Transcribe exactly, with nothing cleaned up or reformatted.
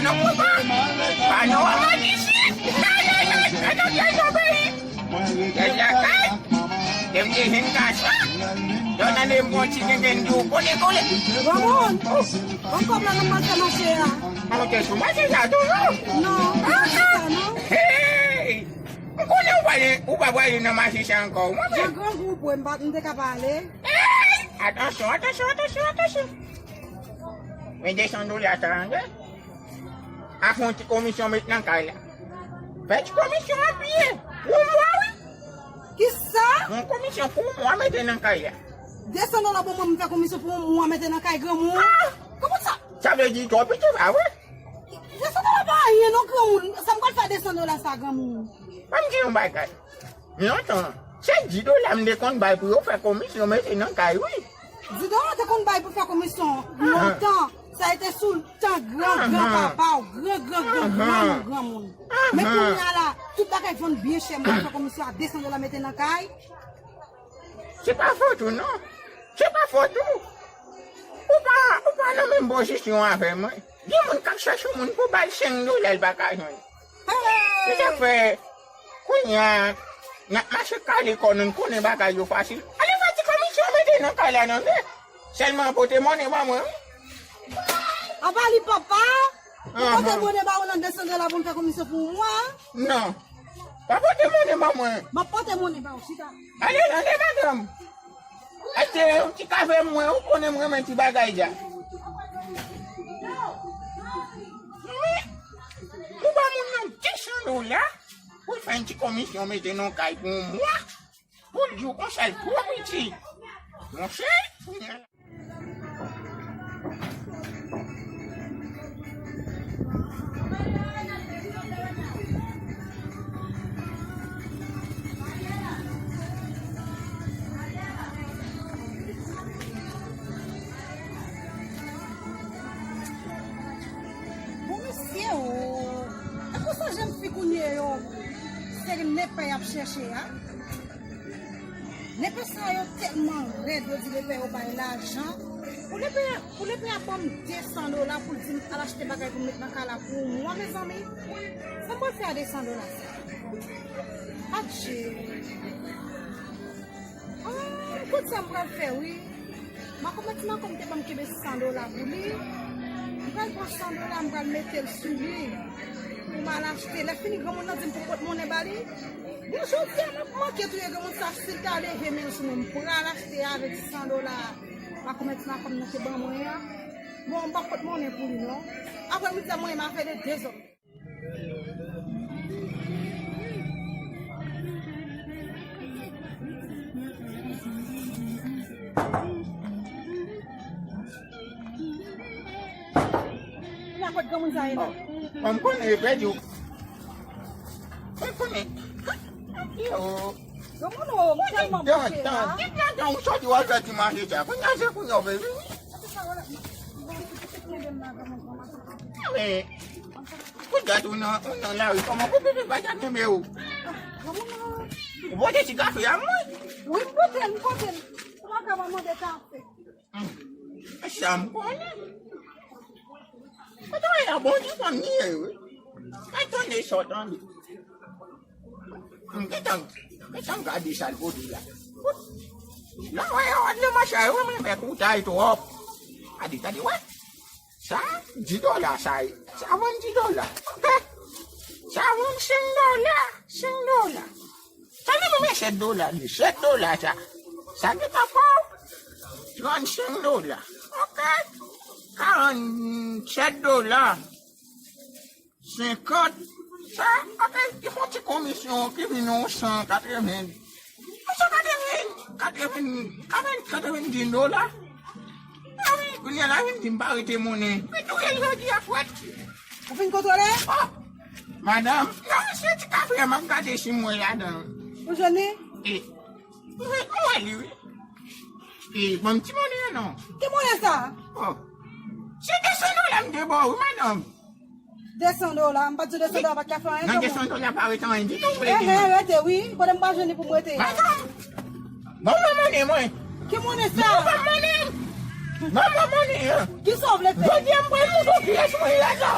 Panon an manje chèf. Ay, ay, ay, ay, ay, ay, ay, ay. Depi jèn gason, yo tande m gon ti gengen di w kote kole. Granmoun, bon kòb la nan mache mache a. Monte sou mache sa toujou. Non, pa sa non. Hey! M konnen ou pa, ou pa prale nan mache sa ankò, mwen menm. Jan grangou pou m pa, m te ka pale. Hey! Atansyon, atansyon, atansyon, atansyon. Men de san dola sa, tande. A fè yon ti komisyon met nan kay la. Fè ti komisyon an piye. Pou mwa, wi. Kisa? Yon komisyon pou mwa mete nan kay la. De san dola pou mwen, m fè komisyon pou mwa mete nan kay granmoun. Ah! Kòman sa? Sa vle di twò piti, pa vre? De san dola pa anyen non, granmoun. Sa m pral fè de san dola sa, granmoun? Ban m di yon bagay. Lontan, se di dola m te konn bay pou yo fè komisyon mete nan kay, wi. Di dola te konn bay pou fè komisyon lontan. Sa e te sou tan gran, gran papa w, gran, gran, gran, granmoun, granmoun. Men kounye a la, tout bagay vann byen chè, m pral fè komisyon a de san dola mete nan kay. Se pa fòt ou non. Se pa fòt ou. Ou pa, ou pa nan menm pozisyon avè mwen. Gen moun k ap chèche moun pou bay senk dola, l pa ka jwenn. Se sa k fè, kounye a, n ap mache kale kò nou, n konnen bagay yo fasil. Ale fè ti komisyon mete nan kay la, tande. Sèlman pote monnen ban mwen, wi. Apa li papa? Ou pote monnen ba ou nan de san dola pou m fè komisyon pou mwa? Non. Pa pote monnen ban mwen. M ap pote monnen ba ou, chita. Ale, ale, madanm. Achte yon ti kafe mwen, ou konnen m renmen ti bagay dja. Ou ba moun nan de san dola pou l fè yon ti komisyon mete nan kay pou yon mwa. Pou l di w konsa l twò piti. Monchè, kounye a la. Bon, mesye, o. Tankou sa jenn fi kounye yo, se nepè y ap chèche a. Nepè sa yo tèlman rèd, yo di nepè yo bay lajan. Pou nepè, pou nepè a ban m de san dola pou l di m al achte bagay pou m met nan kay la pou yon mwa, mezanmi. Sa m pral fè a de san dola sa? Adje. Ah, m konn sa m pral fè, wi. Makomè ti makomè te ban m kenbe san dola pou li. M pral pran san dola, m pral mete l sou li. Pou m al achte. Lè fini, granmoun nan di m pou m pot monnen ba li. Bon, jodi a, m ap manke touye granmoun sa, si l ta leve men l sou mwen, m pral achte avèk san dola. Makomè ti makomè nan te ban mwen an. Bon, m p ap pot monnen pou li, non. Apre midi a, mwen, m a fè de dezòd. Lakòt granmoun sa ye la. Bon, m konnen yo pèdi w. Mwen konnen. Yo. Granmoun, o, m tèlman manke la. Depi lontan ou soti w al fè ti mache sa. Kounye a se kounye a w vle vini. Men, pou gade ou nan, ou nan lari, kòman pou pipi pa ta kenbe ou? Ou pote ti kafe a mwen? Wi, m pote l, m pote l. Ou pa ka pa mande kafe. Hmm. E sa m konnen. Kote w ye a, bon, di fanm li ye, wi. Kay tande sa w tande. M gentan, gentan gade sa l pote la. Lè w wè yo ap nan mache a, yo renmen fè koutay twòp. Gade, gade, wè. Sa, di dola sa ye. Sa vann di dola. Oke. Sa vann senk dola. Senk dola. Sa li menm e sèt dola, li, sèt dola sa. Sa gentan fò. Trannsenk dola. Oke. Karannsèt dola. Senkant. Sa, oke, li fè yon ti komisyon ki vin yon san katreven. Yon san katreven, katreven, katreven, katrevendis dola. A wi, kounye a la vin di m pa rete monnen. Men touye l jodi a fwèt. Ou fin kontwole? O, madanm, non, se ti kafe a m ap gade si m wè ladan. Ou jwenn li? E, m wè, m wè li, wi. E, ban m ti monnen an non. Ki monnen sa? O, se de san dola m te ba w, wi, madanm. De san dola, m pa t di w de san dola pa t ka fè anyen. Nan de san dola pa rete anyen ditou, w vle di mwen. Enhen, rete wi. Kote m pa jwenn li pou m rete? Madanm, ban mwen monnen mwen. Ki monnen sa? Ban mwen monnen. Ban mwen monnen an. Kisa w vle fè? Jodi a m pral montre w kiyès mwen ye la.